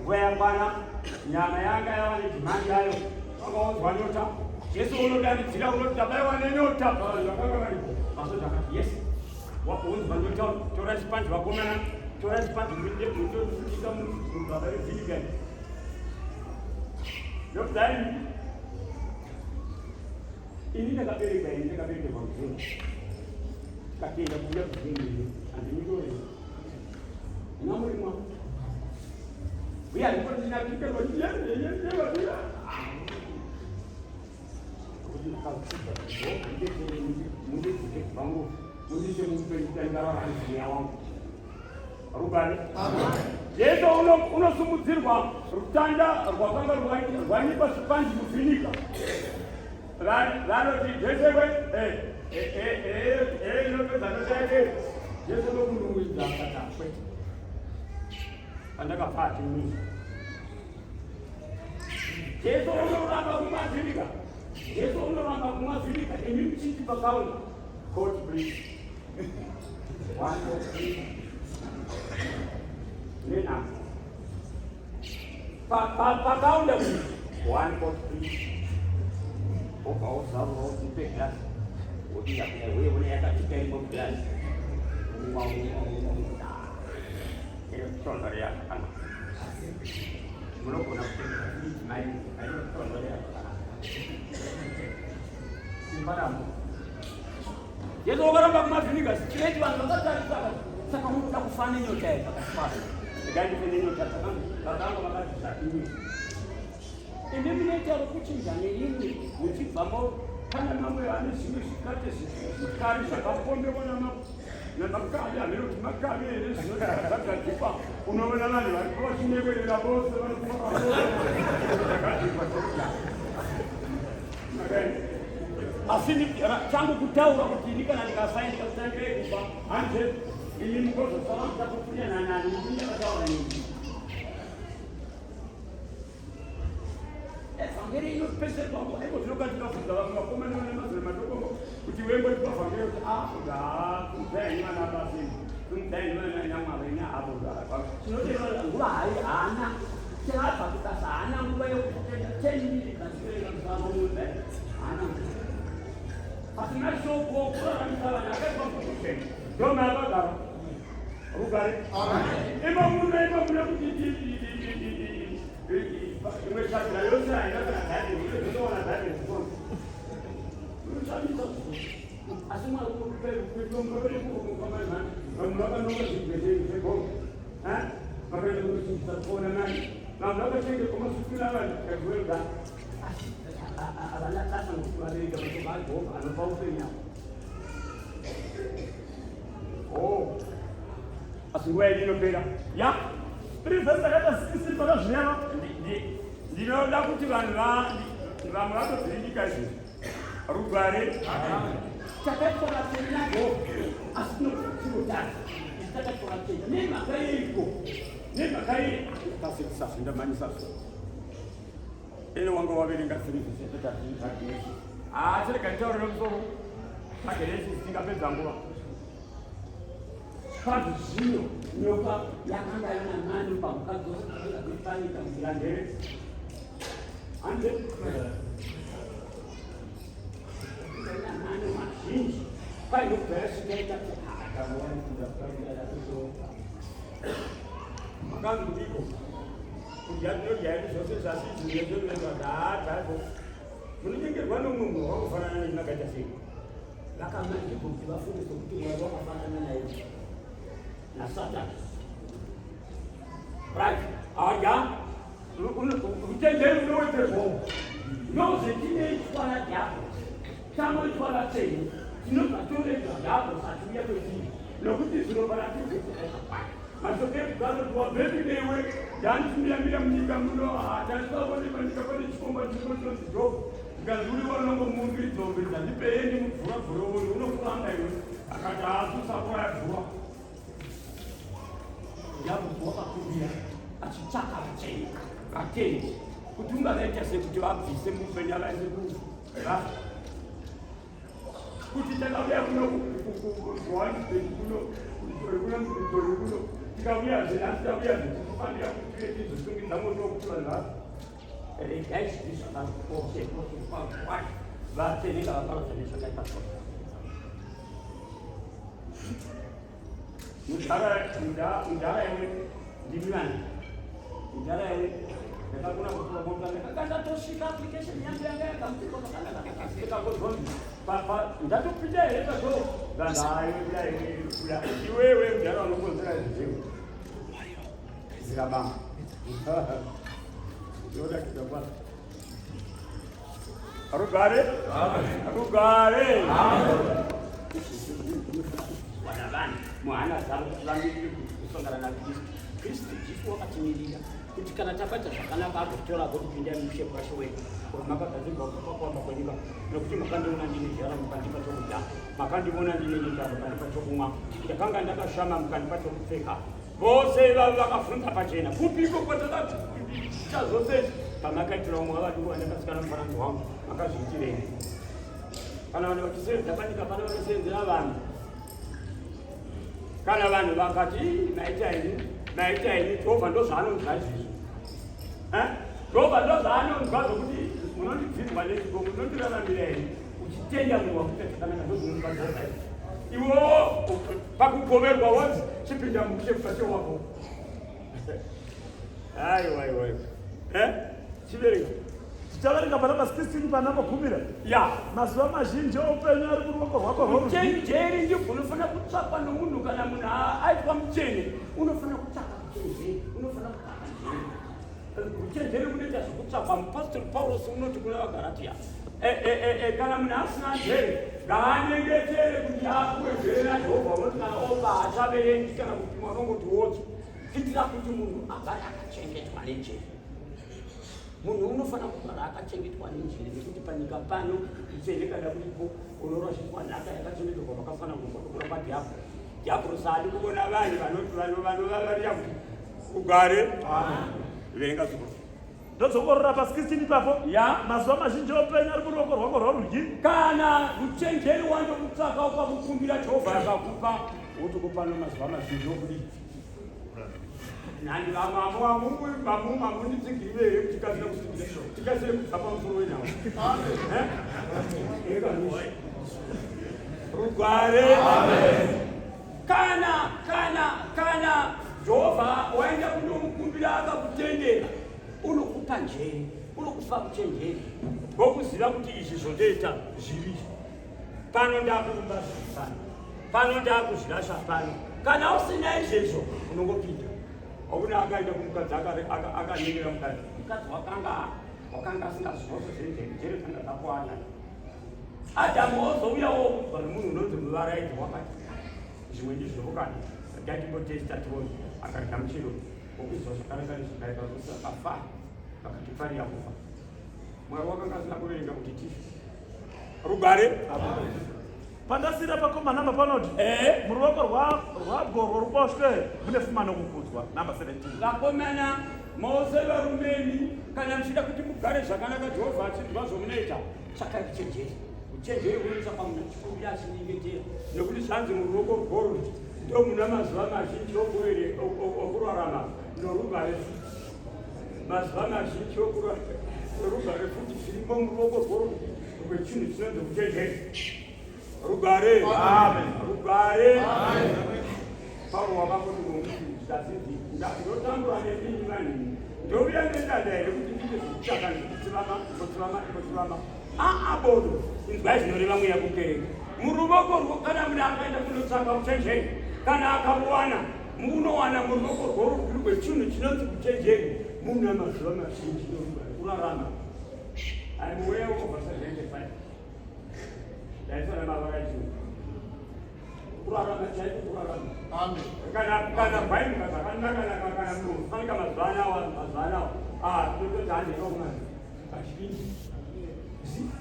Nguva yakwana, nyama yanga yava nedhimandi yayo, vakaonzwa nyota. Jesu unodanidzira unoti tabaiwa nenyota pavanhu vakanga varipo. Masoja akati yes, waonzwa nyota, tora chipanji vakomana, tora chipanji mutoisa mugaba revhiniga. Ndokudai ini ndakaberekwa ini ndakaberekerwa muzungu tikatenda kuuya kuzungu ini handinitore Namurimwa. Uye alikuwa ninapika kwa Rugare. Jesu unosumudzirwa rutanda rwakanga rwanyikwa sipanji muvhinika. Vanoti Jesu we eh eh eh eh inopedza ndochaite Jesu ndokununguidza akati kwete. Pandakabva hatimwisi. Jesu unoramba kumwa vinegar. Jesu unoramba kumwa vinegar. Imi muchiti pakaunda. God please. One, two, three. Nenhamo. Pakaunda one pot please. Obva wozarura wotipe glass. Wodira kudai uye une yakatika irimo muglass. Umwa umwa umwa. Inotonhorera zvakanaka. Munogona kutenga fridge mai inotonhorera zvakanaka. Simba rambo. Jesu wakaramba kumavhiniga straight vanhu vakatarisa saka unoda kufa nenyota here pakati pazvo. Regai ndife nenyota vakanga vakati zvatimwi. Imi munoita rokuchinja neimwe muchibvamo pane mamwe ane zvimwe zvikate zvikari zvakapomerwa namakavi hameno kuti makavi here zvinozvagadzikwa unoona vanhu varipo vachinyemwerera vose vari kumaaakadzikwa asi changu kutaura kuti ini kana ndikafa ndikakutangirai kufa hanje ini mukozosara muchakupfunyana nani ini ndakataura nini vhangeri inopesegwa aiko zvinoka ndikabvunza vamwe vakomana vane mazera madoko kuti wembotipa vhangeri kuti afuda kudai vana basi kudai vana nyamwari neavo tinoteva nguva hai haana Chaabva kubasa haana nguva yekutenda 10 minutes achiverenga muzamo mumwe haana nguva. Pasina shoko kuraramisa vanhu akaitwa mukutenda. Ndoma akagara. Rugare. Imo muno imo muno kuti imwe chakira yose haina kana dhadhi unoona dhadhi mukuru. Unoshamisa asi mwari unokupa mitombo vanhu vakanonga zvigwere zvebhomba. Vakaenda kunochengeta kuona nani vanhu vakachengetwa masukira vanhu kaziwega asi havana basa nokuti vabereka mashoko aJehovha anopa upenyu avo. Oh, asi nguva yedu inopera ya tiri vhesi takaita sisi pakazvireva ndinoda kuti vanhu vamwe vatobhiringika izvozvi Rugare. Takaitwa vatsvene naJehovha, asi tinotadza. Isu takaitwa vatsvene nemhaka yeiko? Nemhaka yei? Pasekusa zvindamanyisa zvo. Ene wanga waverenga zvinhu Ah, chirega nditaure nomusoro. Pagenesis tingapedza nguva. Kwazvo zvino nyoka yakanga ina mano pamhuka dzose dzakanga dziri panyika nzira ndere. Hande. Ina mano mazhinji. Painobva yasvika ikati makanzi kudiko kudya tinodya hedu zvose zvasizvinezvozvadhaadhako munonyengerwa nomumwe munhu wakafanana nemi makaita sei Vakamanikidzwa kuti vafunge sokuti Mwari wakafanana naye naSatani. Right. Aya. Uchenjeri unowedzerwawo. Ndozvetinoitwa nadhiabhorosi. Tanoitwa vatsvene. Tinobva torega dhiabhorosi achiuya kwetiri. Nokuti zvino paratidze zvakakwana. Mashoko ebhuku anoti wabvepi newe ndandichimira munyika muno handisaone panyika pane chikomba chirimo chinonzi Jobho. Zvikanzi uri wanongomuumbiridza umbiridza ndipeye ndimubvura bvura uri unokuramba iwe akati haasi usakora bvura. Yabuku wakakumbira achitsvaka vatsvene vatendi kuti ungavaita sei kuti vabvise muupenyu avaise kurufu vafa kuti takauya kuno kujohannesburg kuno kuno kuno tikauyazve nhasi tauyazve tinofanira kuti tive tizosungidza Mudzimu ndokuti vanhu va regai zvivi zvakakose vatsvene ngavaparadzane zvakaipa zvose. Mudhara iwe ndimi vanhu mudhara iwe ndakakona kupromota ndakanga ndatosvika application yangu yanga yakamutirwa zvakanaka ndikangozonzi ndatopinda here pato vanhu ayo iwewe mudhara unokonzera izvi Zirabamba. Yoda kidabwa. Rugare? Rugare. Wana vanhu muhana dzavo kuti vamirire kusangana naKristu. Kristu Jesu wakatimirira kuti kana tabata zvakanaka agotora agotipinda mushe kwashe wedu makagadzirwa kubva kuamba kwenyika nokuti makandiona ndine nzara mukandipa chokudya makandiona ndine nyika mukandipa chokumwa ndakanga ndakashama mukandipa chokupfeka Vose ivavo vakabvunza pachena, kupiko kwatakaita zvose izvi? Pamakaitira umwe wavaduku vandakasikana mufananidzo wangu, makazviitirei? Kana vanhu vachisevenza panyika pano vanosevenzera vanhu. Kana vanhu vakati maita ini, maita ini, Jehovha ndozvaanonzwa izvizvi. Eh? Jehovha ndozvaanonzwa zvokuti munondibvirwa nechipo, munondiraramira ini. Uchitenda munhu wakuita chakanaka ndozvinonzwa Jehovha izvi. Iwo pakugoverwa wonzi chipinda mushe mukati wako aiwa aiwa eh chiverenga tichaverenga panamba 16 panambogumira ya mazuva mazhinji oupenyu ari kuruoko rwako rworudyi uchenjeri ndibwo unofanira kutsvakwa nomunhu kana munhu aitwa mutsvene unofanira kutsvaka uchenjeri unofanira kutsvaka njeri uchenjeri hunoita zvekutsvakwa mupostori paurosi unoti kuna vagaratia Eh, eh, eh, eh, kana munhu asina njere ngaanyengetere kuti apuwe njere najehovha unoti kana opa haachaverengi kana kupima unongoti woti kuitira kuti munhu agare akachengetwa nenjere munhu unofanira kugara akachengetwa nenjere nekuti panyika pano utsvene kana kuripo unorashiswa nhaka yakachengetwa kwavakafanira kugora kwadhiabhuro dhiabhuro saadi kuvona vanhu vanovavarira kuti ugare verenga zvikuru Ndodzokorora pa 16 ipapo. Ya. Mazuva mazhinji oupenyu ari muruoko rwako rworudyi. Kana uchenjeri wandokutsvaka ukakukumbira Jehovha akakupa wotokupa nomazuva mazhinji okudii? Nani vamwe mamunditsigirire here kuti tikasire kusimuka tikasire kubva pamusoro wenhau? Eh? Rugare. Amen. Kana kana kana Jehovha waenda kundomukumbira akakutendera, unokupa njere, unokupa uchenjeri hwokuziva kuti izvi zvondoita zviri pano, ndakurumba zviri pano, pano ndakuzvirasha pano. Kana usina izvezvo unongopinda. Hakuna akaenda kumukadzi akanyenera mukadzi, mukadzi wakanga wakanga asingazvose zvenjere, njere dzanga dzakwana. Adamu ozouyawo kudzwa nemunhu unonzi muvaraidzi wakati zvimwe ndizvo kani ngatimbotesta tione akadya muchero wokuziva zvakanaka nezvakaipa zvose akafa vakatifarira kufa mwari wakanga asina kuverenga kuti tife rugare Pandasira pakoma namba panoti eh? muruoko rwabwo rworuboshwe mune fuma nokukudzwa namba 17 vakomana mose varumeni kana muchida kuti mugare zvakanaka jehovha achinzwa zvomunoita tsvakai uchenjeri uchenjeri hunotsvakwa munhu achikumbira achinyengetera nekuti zvanzi muruoko rworudyi ndo muna mazuva mazhinji okurarama norugare futi mazuva mazhinji okurarama norugare futi zvirimo muruoko rworudyi rwechinhu chinonzi uchenjeri rugare rugare Pauro wakangoti ngomuti ndotambura nemini vanhu ndouya nedada here kuti ndiite zvekutsvaka ndikutsivama ndikotsivama ndikotsivama aa bodo inzwai zvinoreva mweya kukereke muruvoko rwo kana munhu akaenda kunotsvaka uchenjeri kana akamuwana munowana muruvoko rworudyi rwechinhu chinonzi kuchenjeri muna mazuva mazhinji kurarama I'm way over 75 ndaisana mavara echirungu kurarama chaiko kurarama Amen. Kana kana bhainga zvakanaka naka kana munhu fanika mazuva anawa mazuva anawa ah tototi handei kumana kazhinji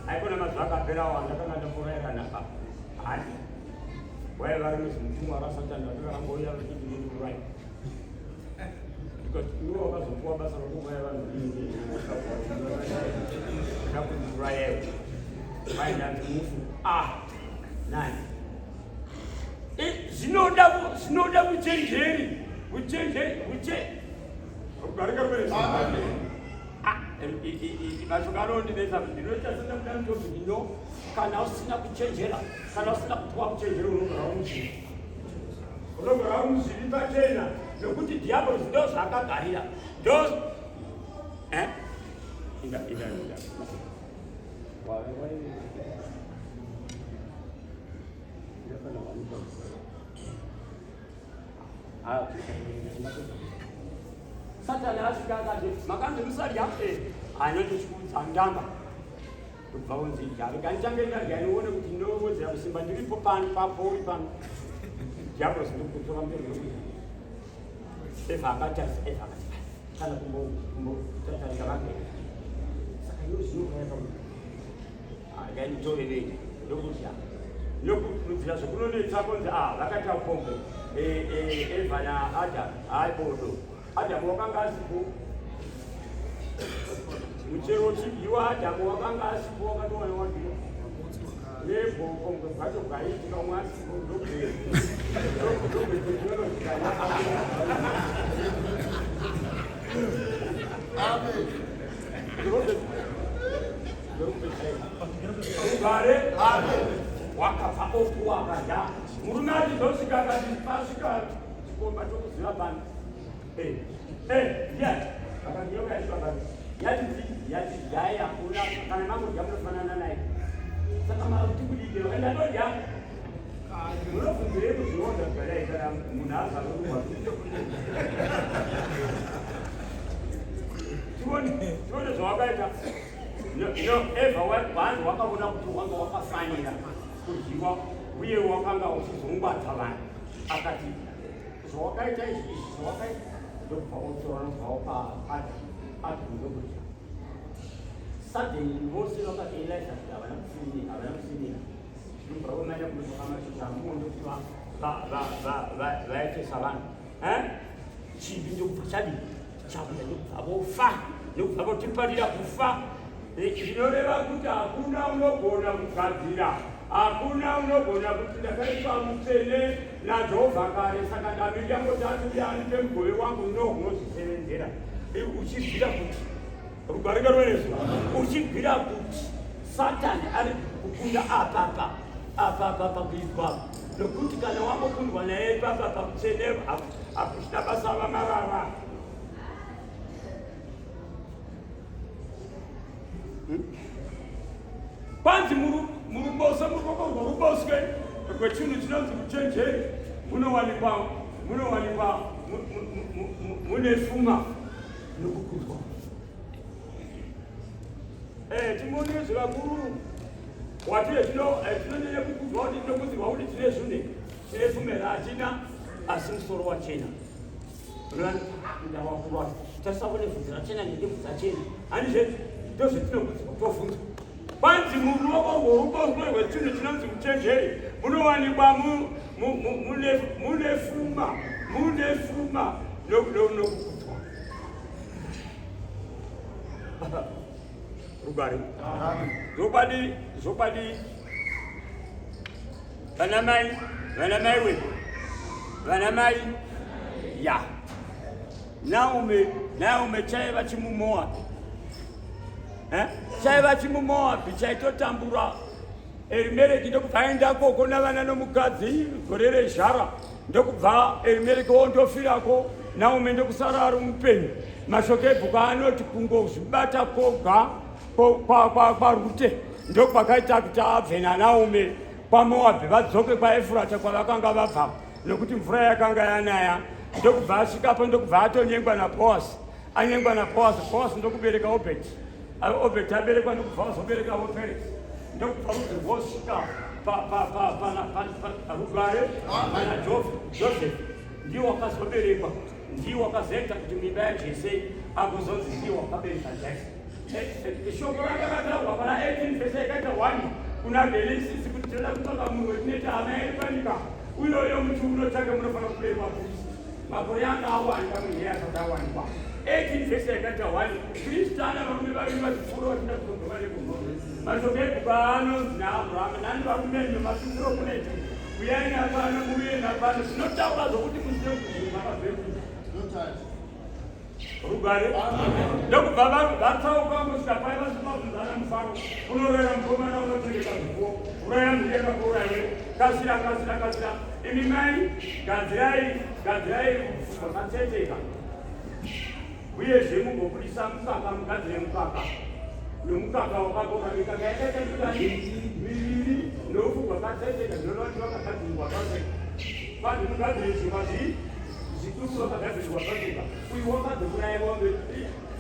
haikona mazuva akapera awa ndakanga ndapora yakanaka handi waiva vari muzimutumwa rasatani vakarangouya vachiti ndindiurai because iwe wakazopuwa basa rokuuraya vanhu ndakundiuraya mai ndanzi mufu ah nani eh, zvinoda zvinoda uchenjeri uchenjeri uche rugare karuvere Mashoko anondinetsa kuti ndinoita sendamda mutopi no kana usina kuchenjera kana usina kupuwa kuchenjera unogara umuzivi unogara umuzivi pachena nokuti dhiabhorosi ndo zvaakagarira ndo eh? Inda, inda, inda. Satani asvika akati makanzi musadya eh, anondikuudza ndanga ndobva unzi idya rega ndichange ndadya nione kuti ndowedzera kusimba ndiripo pano papo uri pano diablos ndokutora mberi ndokuti eva akati eva akati kana kumbotatarika vake saka iwe zvinokaya pamunhu regai nditorerei ndokudya nokurudzira zvekunonetsa kunzi a ah, vakaita upombwe e, e, eva naadamu hayi bodo adamu wakanga asipo muchero uchidyiwa adamu wakanga asipo wakatowana wadyiwa nebhokombwe bwacho bwaiitika umwe asipo ndobwee Amen. Rugare wakabva opuwa akadya murume achizosvika akati pasvika chikomba chokuziva pano eh, eh, ndiani akandiyoka yasvika pano yati yati dyai hakuna kana makudya munofanana naye saka makuti kudii vakaenda ndodya munobvunzirei kuzvironda zvakadai kana munhu azarurwa tione zvawakaita no eva vanhu wakaona kuti wanga wakafanira kudyiwa uye wakanga uchizongwadza vanhu akati zvawakaita izvi izvi zvawakaita ndokubva wotora nobva wapa adamu adamu ndokudya suddenly vose vakarealiza kuti havana kusimira havana kusimira ndobva vamanya kunotoka mashizha amuonde kuti vaitesa vanhu chivi ndokubva chadii chabuda ndokubva vofa ndokubva votiparira kufa zvinoreva kuti hakuna unogona kugadzira hakuna unogona kuti ndakaitwa mutsvene najehovha kare saka ndamirira kuti atiuya andipe mugove wangu no unozvisevenzera uchibvira kuti rugare ngaruve uchibvira kuti Satani ari kukunda apapa apapa pakuitwa nokuti kana wambokundwa naye ipapa pakutsvene hakuchina basa vamarara hmm? kwanzi muruboswe muruoko rworuboswe rwechinhu chinonzi uchenjeri munowanikwa munowanikwa mune fuma nokukudzwa Eh, timone zvevakuru watire zvino eh, tinonyanya kukudzwa kuti tinokudzirwa kuti tine zvune tine fumera hatina asi musoro wachena ndawakuru tasavone vhudzi rachena nende vhudzi rachena handizve ndozvetinokudzirwa tovhunzwa kwanzi muruoko rworuboshwe rwechinhu chinonzi uchenjeri munowanikwa mune fuma mune fuma nokukudzwa rugare zvokwadi zvokwadi vana mai vana mai we vana mai ya naume naume chaiva chimumoabi eh? chaiva chimumoabi chaitotambura Erimereki ndokubva aenda koko navana nomukadzi gore rezhara ndokubva Erimereki wondofirako Naomi ndokusara ari mupenyu. Mashoko ebhuku anoti kungozvibata koga kwaRute ndokwakaita kuti abve naNaomi kwaMoabhi vadzoke kwaEfurata kwavakanga vabva nokuti mvura yakanga yanaya ndokubva asvikapo ndokubva atonyengwa naBhoasi anyengwa naBhoasi Bhoasi ndokubereka Obhedhi Obhedhi aberekwa ndokubva vazoberekavo Perezi ndokubva rudzi rwosvika rugare pana Joseph ndiwo wakazoberekwa ndiwo wakazoita kuti mimba yaJese agozonzi ndiwo wakabereka Jesu eh, eh, shoko rakakataurwa pana 18 vhesi yakaita 1 kuna Genesis kuti tinoda kutsvaka munhu wetinoita hama yedu panyika uyoyo muchiuno chake munofanira kuberekwa Kristu Makore anga awanda munhu asati awanikwa. 18 vhesi yakaita 1 Kristu ana varume vaviri vachipfuura vachida kuzogova nekumhondo. Mashoko ebhuku anonzi naAbrahama nani varume imi masvikiro kunetu uyai napano muuye napano zvinotaura zvokuti muzive kuti zvinhu zvakabve kupi. Rugare. Ndokubva vatsauka kusvika paya vasina kunzana mufaro. Unorera mukomana unochengeta zvipfuwo. Uraya mhuri yakakuuraya. Kasira kasira kasira. Imi mai gadzirai gadzirai zvakatsetseka. Uyezve mugobudisa mukaka mugadzire mukaka. Nomukaka wakakora mikaka yakaita mikani miviri noupfu hwakatsetseka zvinoreva kuti wakagadzirwa hwakatsetseka. Vanhu mugadzire zvingwa zvii? Zviduku vakagadzirwa zvakaipa. Uyu wakadzokuraya mombe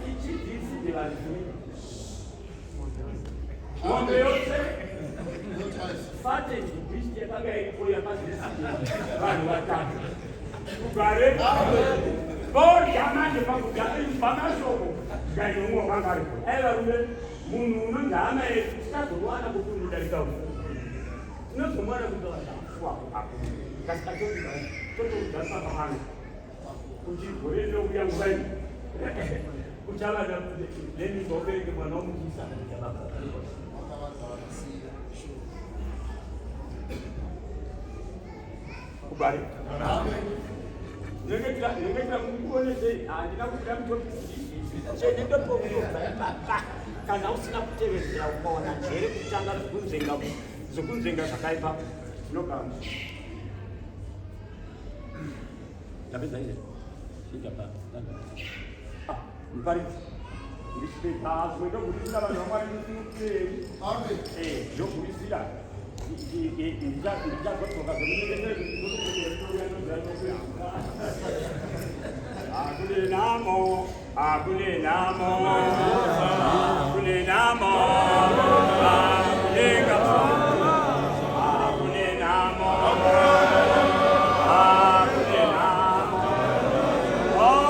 ichidisi nevanhu. Mombe yose fatted beast yakanga iripo yakazisi vanhu vatatu. Rugare. Borya manje pakudya pamashoko zvikanzi umwe wakanga aripo. Ai varume munhu unonzi hama yedu tichazowana kuti unodarika uyu. Tinozomuwana kuti apo kasi totoudza baba vangu kuti gore rinouya nguva iyi kuchava nemimba ubereke mwana womukisa baba. Kubari. Nyengetera mukuonesei handina kubuda mutopisi chenendopokuobva ipapa kana usina kutevedzera ukaona njere kutanga zvekunzvenga zvekunzvenga zvakaipa zvinogara ndapedza izvi chiita pa ah, muparidzi ndichipedza zvimwe ndogurisira vanhu vamwari musinoperi eh, ndogurisira ndichazodzoka zvemunyengetero akune namo akune namo akune namo akune akune namo akune namo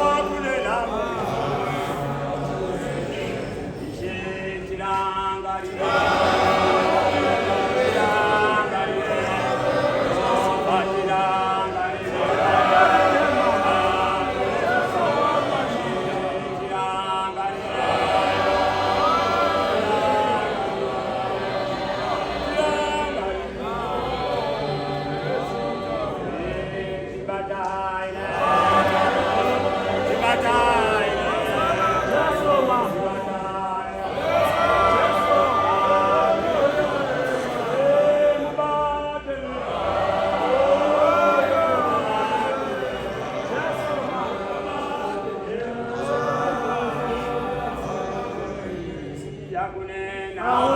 akune namo Ishe tirangarire tirangarire Jehovha tirangarire Yakunena.